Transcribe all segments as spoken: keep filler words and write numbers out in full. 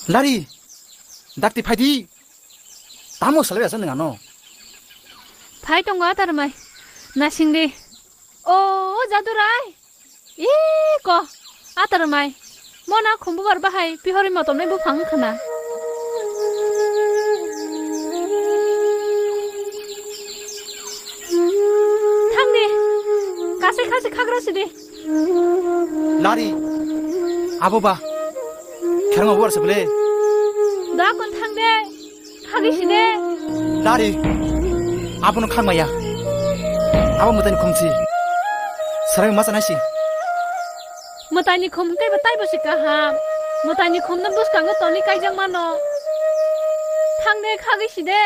Lari, dakti phaidi. Tamo salai asa nang ano. Phai tongo atarmai. Nasingdi. O, o Jadurai. Ih, ko, atarmai. Mona khumbubar bahai pihori motomnai buphang khana. Thangdi, kasai khasi khagra sidi. Lari, abo ba, kherang abo arsa bole. Da kon thangde. Khagwi side. Dari. Abono khagmaya. Abo mwtaini khumsi. Sarai masa naisi. Mwtaini khum kaiba taibo si kaham. Mwtaini khumno bwskango toni kaijak mano. Thangde khagwi side.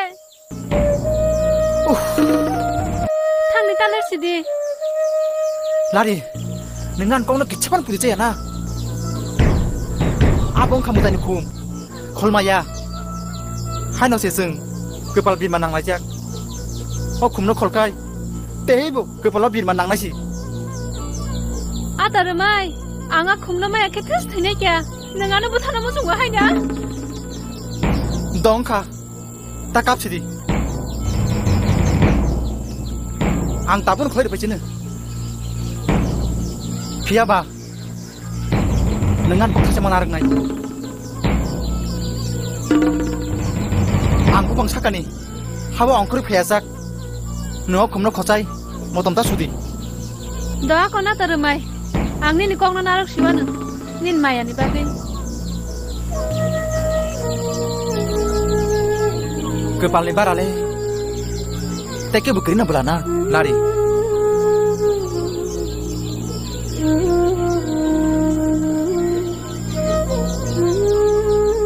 Uff. Thangni taler sidi. Lari, nang nan kongno kichapan pudi chaya na. Abo wngkha mwtaini khum. Kholmaya. Haino se chwng kwpal birma nanglaijak. O khumno kholkai teibo kwpalo birma nangnaisi. Atarmai, ang a khumno maya khe thus thwinai kya. Nang ano bwthano muchungo haina. Dongkha. Ta kap sidi. Ang tabun khoi rwbai chini. Phiya ba. Nang ang boksa se mana rwngnai. Ang bupang sakani. Hawa ongkhorwi phiyajak. Nwng khumno khochai. Motom ta sudi. Doa kona ta rwmai. Ang nini kokno narwk siwano. Nin mayani bagwi. Kwpalni barale. Tei kebo kwrwino bwlana. Lari.